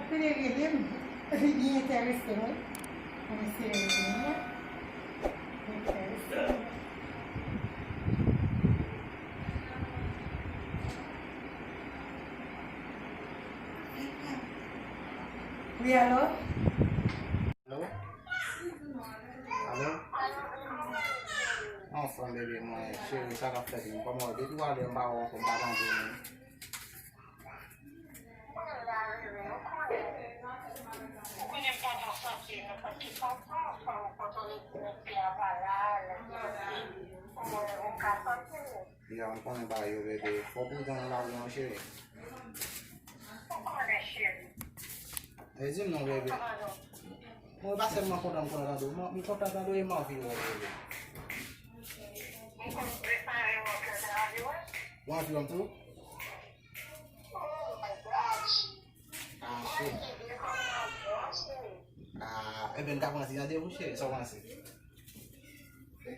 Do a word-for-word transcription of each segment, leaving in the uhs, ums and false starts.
Li rele m, li byen enterese m, wi. Mwen se rele m, li enterese m. Wi, alo? Alo? Alo? Anfòm, bebe mwen, cheri, sa k ap fèt menm? Kòman w ye? Depi w ale, m pa wè w ankò, m pa tande w menm. Ya, m konnen bagay yo, bebe. Fò w pridan nan lavi an, cheri. E di m non, bebe. Mwen pa sèlman kontan m kontan tande w. M, m kontan tande w e m anvi wè w, bebe. W anvi wè m tou? Ah, cheri. Ah, ebyen, m ta pran ti randevou, cheri, sa w panse? Cheri,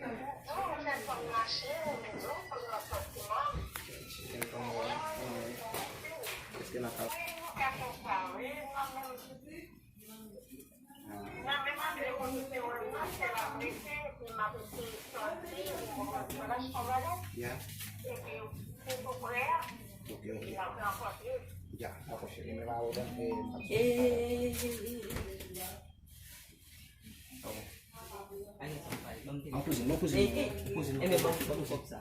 kòman w ye? Kòman w ye? Èske n ap... Ah. Ya. Ok, ok. Ya, dakò, cheri. Men pa pwoblèm, e, m ap... An kouzin, an kouzin, an kouzin, an kouzin. Enben, ban m kòb sa.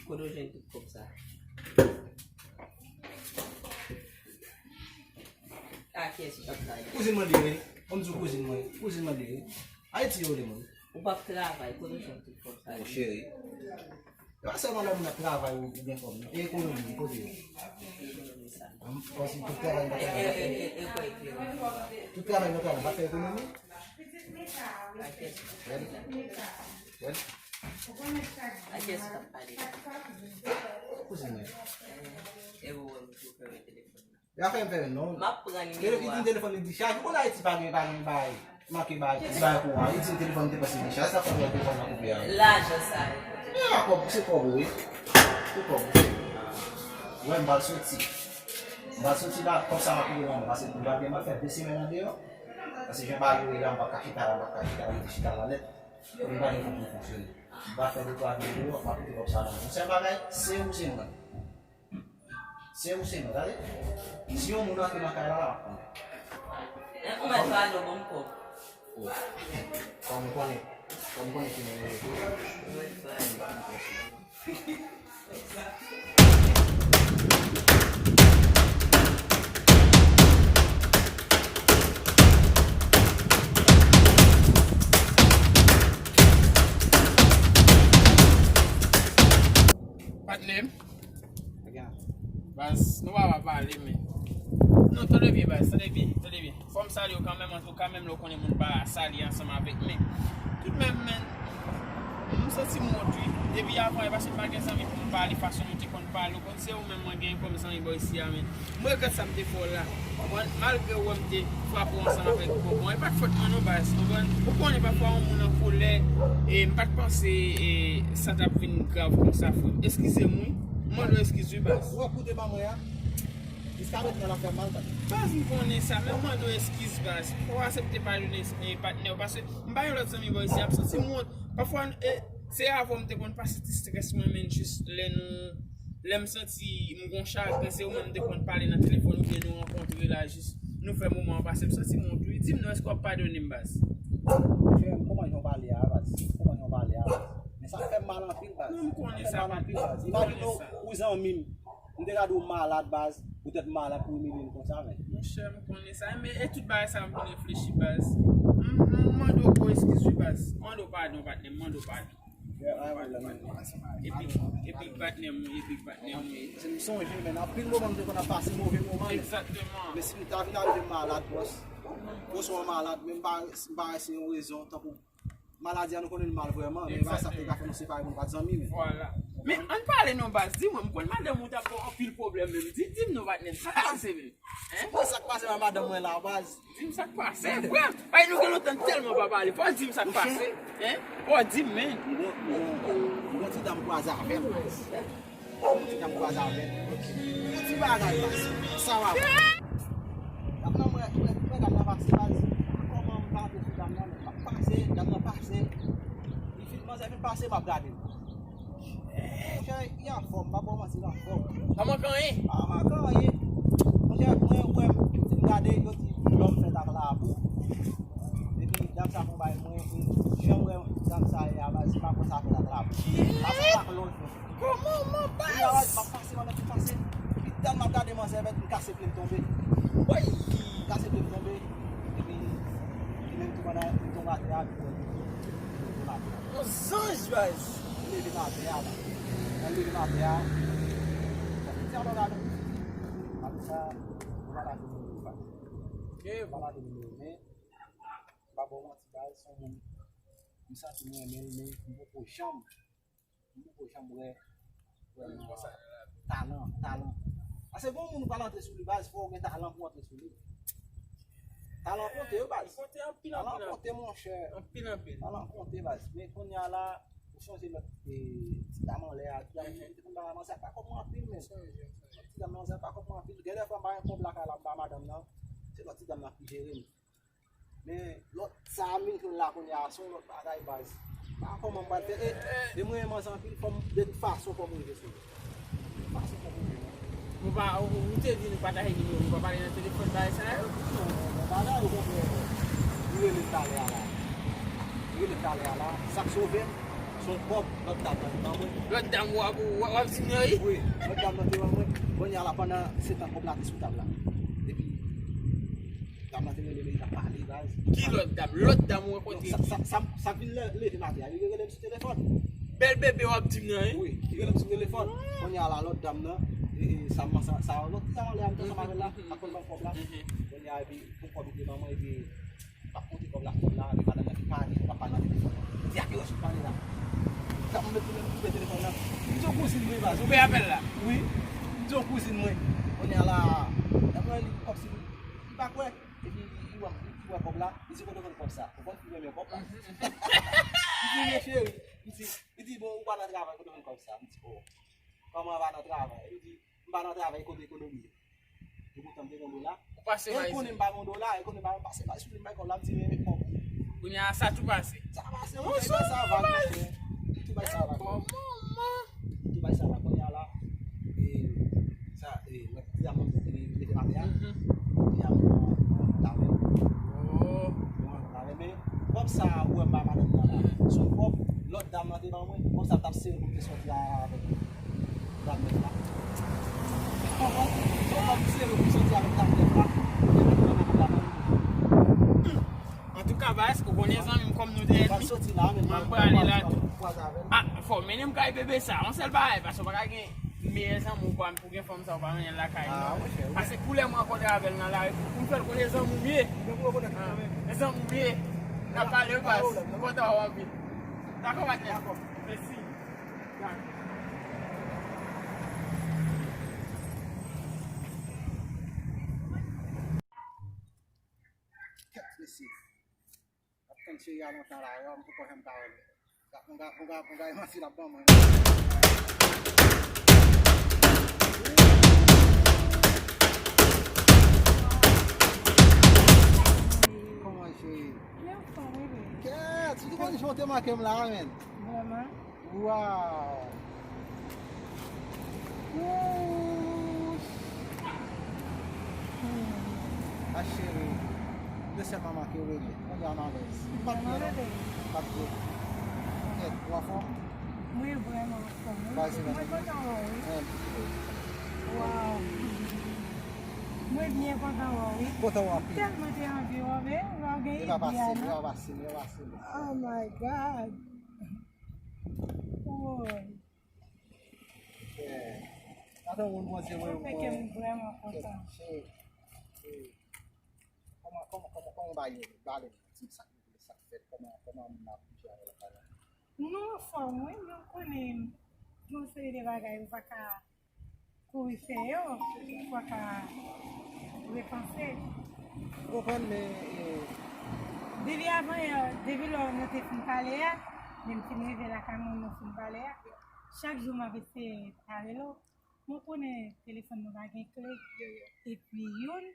Kote w jwenn tout kòb sa? A kiyès ou t ap travay? Kouzin mwen li ye, wi. Ban m di w kouzin mwen, kouzin mwen li ye, wi. Ayiti yo rele mwen, wi. Ou p ap travay, kote w jwenn tout kòb sa? Mon cheri. E pa sèlman lè moun ap travay ou, ou gen kòb, non. E ekonomi, kote yo? Ekonomi sa. An, paske tout travay nou pa travay. E, e, e, e, kwa ekonomi? Tout travay nou travay, pa fè ekonomi? Wèl. Wèl. A kiyès ou t ap pale? Kouzin mwen. E, e, ou wè m tou fèmen telefòn nan. Li pa fè m fè non. M ap pran nimewo a. Li di telefòn li di chaj. Ou konn Ayiti pa gen, pa gen bay. Manke bay, bay kouran. Li di telefòn te panse gen chaj. Sa fè mwen telefòn nan koupe a. Lajan sa yo. E a kòb, se kòb ou, wi. Se kòb ou. Wè, m pral soti. M pral soti la, kòb sa va koupe nan mwen. Paske m pral gen, m ap fè de semèn andeyò. Paske jan bagay yo ye la, m p ap ka chita la, m p ap ka chita, rete chita la nèt. Pou m pa gen kòb pou fonksyone. M pral fè de twa videyo, m ap kite kòb sa nan mwen. Yon sèl bagay, se ou se mwen. Se ou se nou, tande? Si yon moun rantre nan kay la, l ap konnen. Ou mèt pale, w ban m kòb. Oh. Kòm ou konnen, kòm ou konnen ki moun ou ye tou. Ou mèt pale. Patnè m. Baz, nou pa va pale, men. Non, tande byen, baz, tande byen, tande byen. Fò m salye w kanmenm, antouka, menm lè w konnen moun pa salye ansanm avèk, men toutmenm, men, m santi m wont, wi. Depi avan, e paske m pa gen zanmi pou m pale fason nou te konn pale. Ou konn se ou menm mwen genyen kòm zanmi bò isi a, men. M regrèt sa m te fè w la. Ou konprann? Malgre w wè m te frape w ansanm avèk bonbon. E pa t fòt mwen non, baz. Ou konprann? Ou konnen pafwa yon moun an kolè, e m pa t panse, e, sa t ap vin grav konsa, frè m. Eskize m, wi. M mande w eskiz, wi, baz. Ou wè kout ou ban mwen an? Jiska prezan l ap fè m mal, tande. Baz, m konnen sa, men m mande w eskiz, baz. Fò w aksepte padone, e, patnè w, paske m pa gen lòt zanmi bò isi a, m santi m wont. Pafwa, e, se avè w m te konn pase ti estrès mwen, men jis lè nou Lè m santi m gon chagren, se ou menm m te konn pale nan telefòn oubyen nou rankontre la jis nou fè moman an pase. M santi m wont wi. Di m non, èske w ap padone m, baz? Frè m, kòman jan w pale a, baz? Kòman jan w pale a, baz? Men sa fè m mal anpil, baz. Non, m konnen sa, patnè. Sa fè m mal anpil, baz. Imajine w, ou zanmi m. M te ka di w malad, baz. Poutèt malad pou imilye m konsa, men. Monchè, m konnen sa. Men e tout bagay sa m konn reflechi, baz. M, m mande w gwo eskiz wi, baz. M mande w padon, patnè m. M mande w padon. Epi, epi patnè m, epi patnè m. M sonje, men anpil moman m te konn ap pase move moman, men. Egzakteman. Men si m ta vin arive m malad, bòs, oswa malad, men m pa, m pa wè se yon rezon, tankou maladi a nou konnen l mal vrèman, men e pa sa k te ka fè nou separe pou nou pa t zanmi, men. Vwala. Men ann pale non, baz, di mwen, m konn madanm ou t ap ba w anpil pwoblèm menm. Di, di m non, patnè m, sa k pase menm? Hein? Bon, sa k pase, madanm mwen la, baz. Di m sa k pase, frè. Ay, nou gen lontan tèlman pa pale. Fò w di m sa k pase. Hein? Fò w di m, men. M gon, m gon, m gon ti dam kwaze avè m. M gon ti dam kwaze avè m. Yon ti bagay pase. Sa w ap... Dam nan mwen Dam nan pase baz. Kòman m pa antre sou dam nan, men m ap pase, dam nan pase. Li fin, manzè fin pase, m ap gade l. Monchè, li anfòm, m pa ba w manti, li anfòm. Pa manke anyen. Pa manke anyen. Monchè, mwen, mwen, si m gade, yo di, lòm fèt ak labou. Epi, dam sa fè yon bagay, mwen, mwen, jan m wè dam sa ye a, baz, m pa kwè sa fèt ak labou. Sa fèt ak lòt. Kòman, man, baz? Kounye a, baz, m ap pase, m ap pase. Epi, dam nan ap gade manzè, mèt, m kase pye m tonbe. Woy! M kase pye m tonbe. Epi, li menm tou pandan li tonbe atè a, li pran li. Li tonbe atè a. Yon zanj, baz! Li leve m atè a, baz. Lè l leve m atè a, li di a bagay nan piti. Apre sa, nou pa lage nimewo, baz. Ok. Nou pa lage nimewo, men, m pa ba w manti, baz, se yon moun, m santi m renmen l, men m poko janm M poko janm wè, vrèman, talan, talan. Paske gon moun ou pral antre sou li, baz, fò w gen talan pou w antre sou li. Talan konte, wi, baz. Talan konte, monchè. Anpil, anpil. Talan konte, baz. Men kounye a la, ou sonje lòt, e, ti dam anlè a, ti dam, te konn bagay manzè pa kòb mwen anpil, men. Ti dam manzè pa kòb mwen anpil. Gen de fwa m pa gen kòb lakay la, m ba madanm nan. Se lòt ti dam nan ki jere m. Men lòt sa a m vin jwenn la kounye a, se yon lòt bagay, baz. Pa kòman m pral fè. E, e mwen renmen manzè anpil, fò m, de tout fason, fò m rive sou li. De tout fason, fò m rive. Nou pa, ou, ou te di nou pataje nimewo, nou pa pale nan telefòn, bagay sa yo? Non, non, bagay yo kontrè. Li rele m talè a la. Li rele m talè a la. Sa k sove m, se yon kòb lòt dam nan te ban mwen. Lòt dam w ap, w ap, w ap di m nan, wi? Wi, lòt dam nan te ban mwen. Kounye a la, pandan se tan kòb la te sou tab la. Epi, dam nan te rele m, li t ap pale, baz. Ki lòt dam? Lòt dam ou rankontre? Sa, sa, sa, sa k vin le-, leve m atè a, li rele m sou telefòn. Bèl bebe w ap di m nan, wi? Wi, li rele m sou telefòn. Kounye a la, lòt dam nan, e, e, sa, sa, sa, lòt ti dam anlè a, m t ansanm avè l la, ap konn ban kòb la. Kounye a, epi, pou kòb li te ban mwen, epi, m ap konte kòb la, kòb la, epi madanm nan ki pale, m ap pale nan telefòn. Di a ki wè sou pale la. Sa mwen met tounen m koupe telefòn nan. M di yon kouzin mwen, baz. Koupe apèl la? Wi. M di yon kouzin mwen. Kounye a la, dam nan li kòmsi li pa kwè. Epi li, li wè, li wè kòb la, li di, "Kote w jwenn kòb sa?" Ou konn fi renmen kòb la. Li di, "Men cheri," li di, li di, "Bon, ou pa nan travay, kote w jwenn kòb sa?" M di, "Oh, kòman pa nan travay?" Li di, "M pa nan travay, kote ekonomi?" Epoutan m te gen dola. Ou pase e l konnen m pa gen dola, e l konnen m pa pase bay sou li, m bay kòb la, m di, "Men, men kòb." Kounye a, sa tou pase. Sa pase, wi, bay sa va, monchè. Tou bay sa va. Kòman, man? Tou bay sa va, kounye a la. E, sa, e, mwen, ti dam nan, li, li te mate a. Ti dam nan, mwen, mwen, mwen, mwen, mwen, men, kòb sa a, ou wè m ba madanm nan la. Se yon kòb, lòt dam nan te ban mwen, kòb sa a t ap sere pou m te sòti a, avèk dam nèf la. Ou konprann? Se yon kòb sere pou m sòti avèk dam nèf la. Mwen, mwen, mwen, mwen, mwen, mwen. Antouka, baz, ou konnen zanmi m kòm nou te ènmi. Mwen prale la tou. Ah, fò w mennen m kay bebe sa. Yon sèl bagay, paske w pa ka gen meyè zanmi w pa pou gen fanm sa w pa mennen l lakay li. Ah, monchè, wi. Paske koulè m rankontre avè l nan lari, pou m fè l konnen zanmi w m ye. Ah, zanmi w m ye. N ap pale, baz. M kontan wè w anpil. Dakò, patnè. Mèsi. Kèt, mesye. Ap tann cheri a lontan la, yo, m poko janm ka wè l. Yon ga, yon ga, yon ga, yon ga manti l ap ban mwen. Kòman cheri? Kèt, si w te konn jan w te manke m la, men. Vrèman? Waw! Wouch! Hmm. Ma chérie, de sèl manman ke w rele. Mwen vrèman alèz. M pa t vle, non. M pa t vle. Kèt, ou anfòm? Mwen vrèman anfòm, wi. Mwen kontan wè w, wi. Waw! Mwen byen kontan wè w, wi. Kontan wè w anpil. Tèlman te anvi wè w, men, wè w gen ide a, non? E pa fasil, e pa fasil, e pa fasil. Oh my God! Woy. Gade yon moun Bondye voye pou mwen. Sa fè kè m vrèman kontan. Cheri, cheri, kòman, kòman, kòman, kòman w ba yo, ba yo, di m sa k, sa k fèt, kòman, kòman moun ap bouje avè l la? Non, anfòm, wi, men w konnen, gen yon seri de bagay ou pa ka kouri fè yo, ou pa ka repanse. Ou konprann, men, e, depi avan yè, depi lò nou te fin pale a, lè m fin rive lakay mwen, nou fin pale a, chak jou m ap eseye pale l, ou konnen telefòn nou pa gen kle. Epi youn,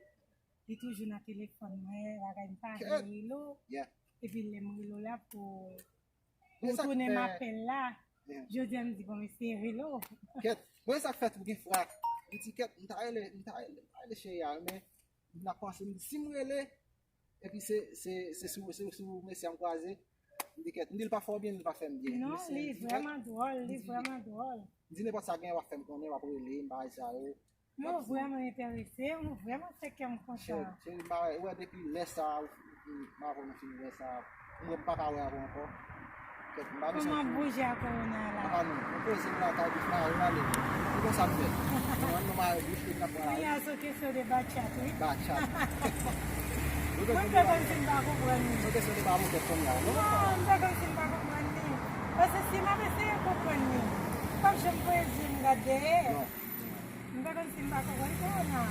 Li toujou nan telefòn mwen, bagay m pa vle rele w. Epi lè m rele w la pou, pou w tounen m apèl la. Jodi a m di, bon, m eseye rele w. Kèt, mwen sa k fè tou gen fwa. M di, kèt, m ta rele, m ta rele, m ta rele cheri a, men m ap panse, m di, si m rele, epi se, se, se sou, se sou mesye a m kwaze, m di, kèt, m di, l pa fè w byen, li pa fè m byen. Non, li vrèman dwòl, li vrèman dwòl. M di, nenpòt sa gen, w ap fè m konnen, w ap rele m, bagay sa yo. Mwen vrèman enterese, mwen vrèman fè kè m kontan. Cheri, cheri, m pa wè, ou wè depi lè sa a, ou, ou, m avè w nou fin wè sa a, m wè m pa ka wè avè w ankò. Kèt, m pa bezwen. Kòman bouje a kowona la? Apa non, mwen poze m lakay, bif mare m ale. Se konsa m fè. Mwen, nou mare bouch, tout n ap pran lari. Kounye a, se yon kesyon de batchat, wi. Batchat. Mwen fè kòmsi m pa konprann li. Se yon kesyon de pa motèt kounye a, non? Non, m fè kòmsi m pa konprann li. Paske si m ap eseye konprann li, m p ap janm voye zye m gad dèyè. Non. M pa konn si m pa konprann kowona.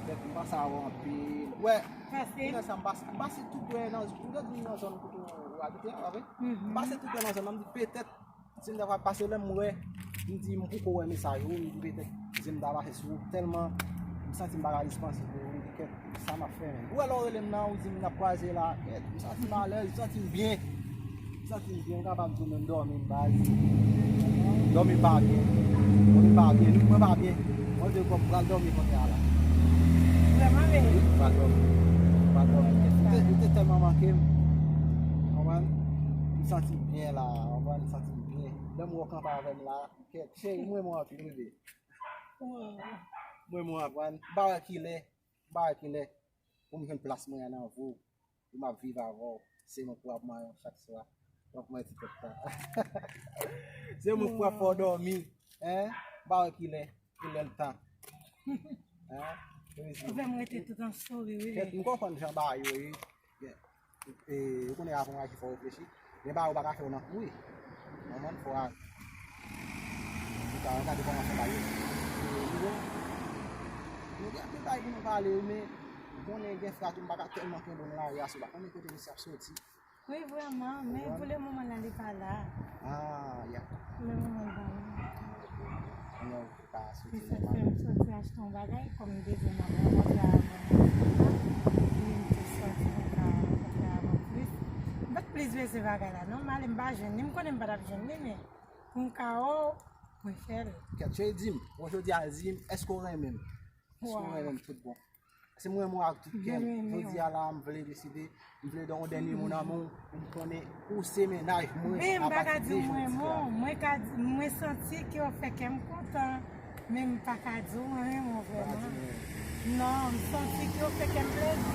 Petèt m pase avè w anpil. Wè, kounye sa m pase, m pase tou prè nan, ou te di nan zòn kote w abite an, pa vre? M pase tou prè nan zòn nan, m di petèt, si m ta pral pase lè m wè, m di m poko wè mesaj ou, m di petèt, si m ta pase sou ou, tèlman m santi m pa ka jis panse pou ou, m di kèt. Sa m ap fè menm? Ou wè lè w rele m nan, ou di m n ap kwaze la. Kèt, m santi m alèz, m santi m byen. M santi m byen, m kapab di w menm dòmi m baz. Dòmi m pa byen. Dòmi m pa byen. Mwen pa byen. Mwen vle kòm pral dòmi kounye a la. Vrèman, men. Wi, m pral dòmi. M pral dòmi. Ou te, ou te tèlman manke m. Konprann? M santi m byen la. Konprann? M santi m byen. Lè m wè w kanpe avè m la. Kèt, cheri, m renmen w anpil, bebe. Mwen menm w ap pran, m pa wè kilè, m pa wè kilè pou m jwenn plas mwen an nan vi w, pou m ap viv avè w, se mwen pou w ap manyen chak swa, w ap manyen ti tèt sa. Se mwen pou w ap fè w dòmi, en, m pa wè kilè, kilè l tan. En, ou fè m rete tout an souri, wi. Kèt, m konprann jan bagay yo ye. Yeah. E, ou konnen avan w aji fò w reflechi. Men bagay ou pa ka fè w nan kouri. Konprann? Fò w a-, ou ka gade kòman fè bagay yo. E, nou gen, nou gen anpil bagay pou nou pale, wi, men ou konnen gen fwa tou m pa ka tèlman kenbe w nan lari a, si w pa konnen kote misye ap soti. Wi, vrèman, men pou le moman la, li pa la. Ah, ya. Pou le moman, li pa la. Kounye a, ou ka soti nòmal. Se sa k fè m soti achte yon bagay, kòm m te di w m ap rankontre avè w nan zòn nan, epi m te sòti pou m ka rankontre avè w plis. M pa t plis bezwen bagay la, non, m ale m pa jwenn li, m konnen m pa t ap jwenn li, men pou m ka wè w, mwen fè l. Kèt, cheri, di m, bon, jodi a, di m, èske w renmen m? Èske w renmen m tout bon? Se mwen, mwen ak tout kè m. Jodi a la, m vle deside, m vle don yon dènye mo nan men w, pou m konnen ou se mennaj mwen apati de jodi a. Ben, m pa ka di w mwen renmen w. Mwen ka di, mwen santi ke w fè kè m kontan, men m pa ka di w mwen renmen w vrèman. Non, m santi ke w fè kè m plezi.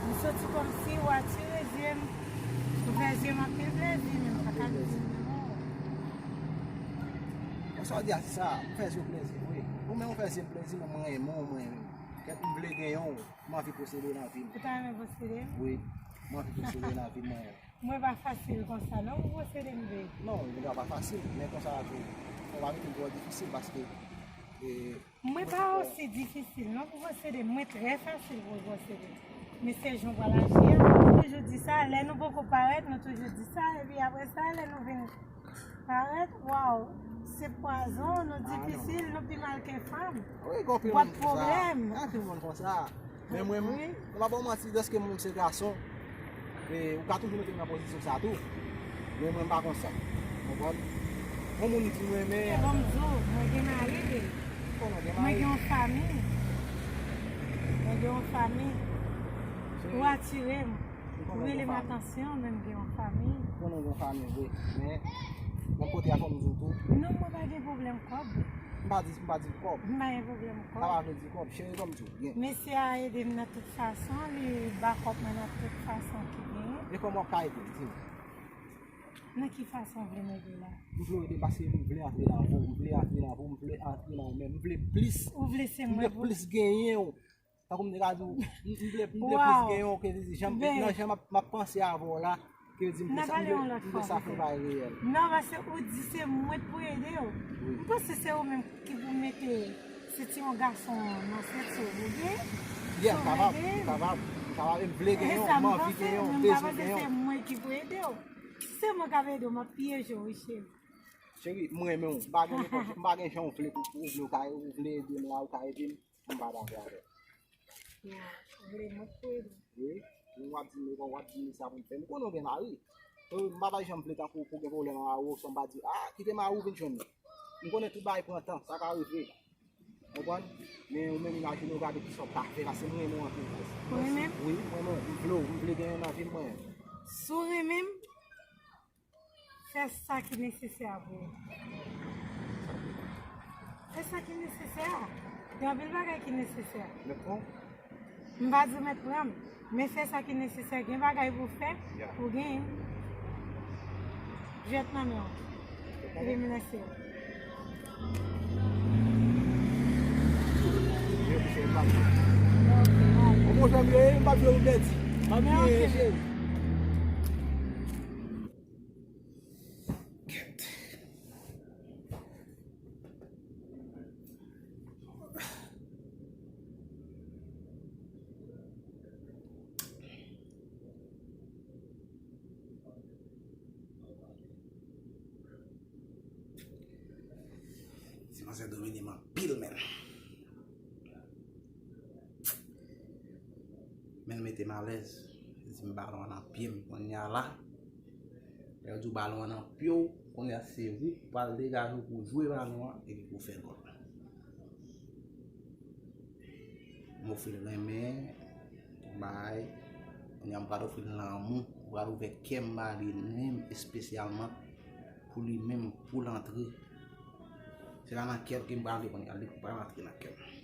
M santi kòmsi w atire zye m, ou fè zye m anpil plezi, men m pa ka di w mwen renmen w. Bon, sa w di a, se sa, m fè zye w plezi vre. Ou menm ou fè zye m plezi, men mwen renmen w, mwen renmen w. Kèt, m vle genyen w. M anvi posede w nan vi m. Ou ta renmen posede m? Wi, m anvi posede w nan vi m, mwen. Mwen pa fasil konsa, non, pou posede m vre. Non, li pa fasil, men konsa tou, fò w pa mete l twò difisil, paske, e, mwen pa osi difisil, non, pou posede m. Mwen trè fasil pou posede m. Men se jan w pral aji a, nou toujou di sa, lè nou poko parèt, nou toujou di sa, epi apre sa, lè nou vin Parèt, waw, se pwazon, nou difisil, nou pi mal ke fanm. Wi, gen anpil moun konsa. Gen anpil moun konsa. Men mwen, m pa ba w manti, dèske moun se gason, e, ou ka toujou mete m nan pozisyon sa tou. Men mwen, m pa konsa. Konprann? Yon moun di mwen, men. E bon, m di w, mwen gen mari, wi. Mwen gen yon fanmi. Mwen gen yon fanmi. Ou atire m. Ou rele m atansyon, men m gen yon fanmi. Konnen w gen yon fanmi, wi. Men, yon kote a fò m di w tou. Non, mwen pa gen pwoblèm kòb. M pa di, m pa di kòb. M pa gen pwoblèm kòb. Sa pa vle di kòb. Cheri, kòm di w, gen. Mesye a ede m nan tout fason, li bakòp mwen nan tout fason ki genyen. E kòman w ap ka ede m? Di m. Nan ki fason w vle m ede la? M vle w ede paske m vle antre nan vi w, m vle antre nan vi w, m vle antre nan ou menm, m vle plis. Ou vle se mwen pou. M vle plis genyen w. Tankou m te ka di w, m, m vle, m vle plis genyen w ke di, jan, nan jan m ap, m ap panse avè w la, ke di m vle sa, m vle, m vle sa fè yon bagay reyèl. Non, paske ou di se mwen k pou ede w. M panse se ou menm ki pou mete sentiman gason an nan senti w, ou byen? Yeah, m kapab, m kapab, m kapab, e m vle genyen w, m anvi genyen w, m bezwen genyen w. Se mwen k ap ede w. Si se mwen k ap ede w, m ap pyeje w, wi, cheri. Cheri, m renmen w. M pa gen nenpòt, m pa gen jan w vle pou, pou w vle, w ka, ou vle ede m la, ou ka ede m. M pa dakò avè w. Ou vle mwen pou ede. Wi, w ap di m, w ap di m sa pou m fè. M konnen w gen mari. E, m pa bay janm vle tankou pou gen pwoblèm a ou, sa m pa di, ah, kite mari w vin jwenn mwen. M konnen tout bagay pran tan, sa ka rive. Konprann? Men ou menm imajine w gade kisa w ka fè, paske m renmen w anpil, guys. Ou renmen m? Wi, m renmen w. M vle w, m vle gen yon nan vi m, mwen. Si w renmen m, fè sa ki nesesè pou ou. Fè sa ki nesesè. Gen anpil bagay ki nesesè. Men kon? M pa di w mèt pran m, men fè sa ki nesesè. Gen bagay pou w fè, yeah, pou w genyen. Jwèt nan men w. Epi m lanse w. Bon, monchè, m ye, m pa vle ou pèdi. M ap ye, cheri. Kèt. Ti manzè domine m anpil, men. Men l mete m alèz. Li di m balon an nan pye m kounye a la. Lè yo di w balon an nan pye w, kounye a se ou k pral degaje w pou w jwe balon an epi pou w fè gòl. M ofri l renmen, bay. Kounye a m pral ofri l lanmou, m pral ouvè kè m ba li menm espesyalman pou li menm, pou l antre. Se pa nan kè l ke m pral antre kounye a, li pral antre nan kè m.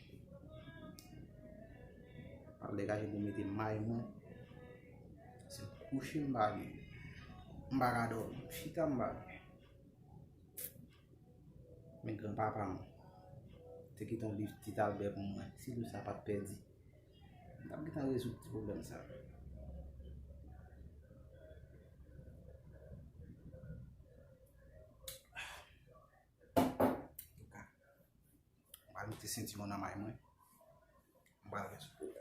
Pral degaje pou mete may mwen. Se kouche m ba li. M pa ka dòmi. Chita m ba li. Men granpapa m te kite yon liv Ti Albè pou mwen. Si liv sa pa t pèdi, m t ap gentan rezoud ti pwoblèm sa. Antouka, m pral mete sentiwon nan may mwen. M pral gen sou pou.